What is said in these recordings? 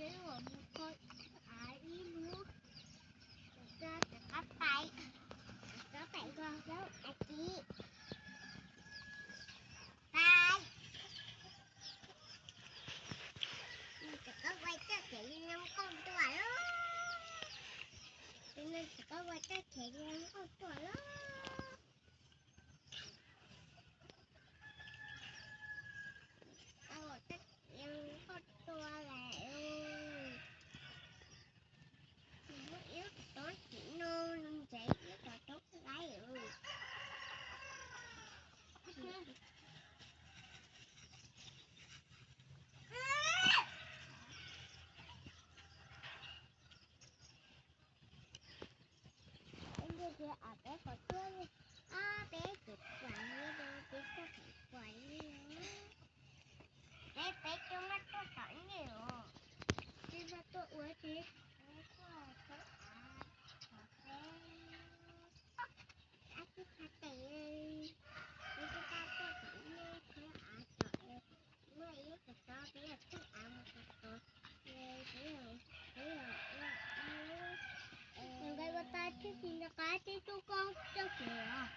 Peb mus kho av ib hnub, rov qab pais, rov qab pais nkaug zaub av txiv. Pais. Nws tsis qab ua txoj kev zoo nkauj tuaj lauj. Nws tsis qab ua txoj kev zoo nkauj tuaj lauj. Txoj kev zoo nkauj tuaj lawm. Muaj ib lub tod tsim no ntsev ib lub tod laib. Peb ntsia tias peb qhov tuaj li, peb tsis pom li, peb tsis pom li. Peb, peb twb muab tuaj tom ntej os. Peb muab tuaj ua tsis, peb tuaj thawb av, peb, ab tsis tshaj tes, peb twb tau tuaj tom ntej thawb av tom, muaj ib lub tod peb yog thawb av mus tod, peb yog, peb yog ua, nqe ua tau tib si nco qab tib tub koob txoj kev os.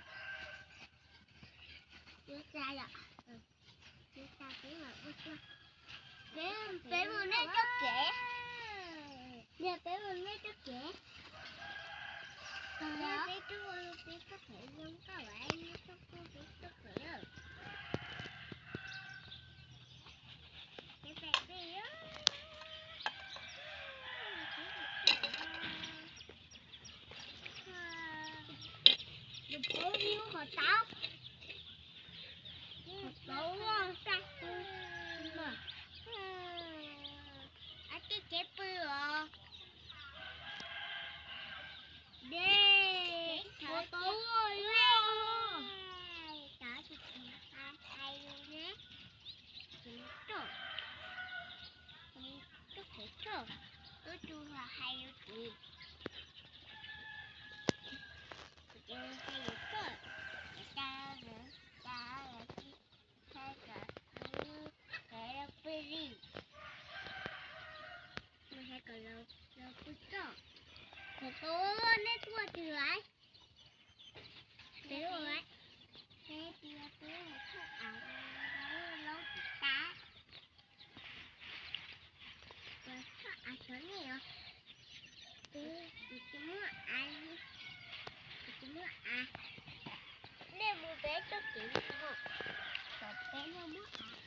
Peb, peb mus nej txoj kev. Yog peb mus nej txoj kev. Peb tub, peb txoj kev zoo nkauj, nej txoj kev, peb txoj kev. Peb pais pem. Yus pub ib lub qhov tsaub, qhov tsaub loj tag, ab tib kev pw os. Dej, qhov tsaub loj loj. Tub tub hais lus tsis, kuv ces hais lus txawj, cas lawv, cas lawv tsis, cas lawv pw li, nws hais kom lawv pw txoj, kom tau nej tuaj twg lawm. Peb ua, peb tias peb ua thaj av, laub tsis tas. Ua thaj av xyov nej os. Peb tsis muaj av, tsis muaj av. Nej mus peb txoj kev, tom peb no muaj av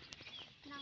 no.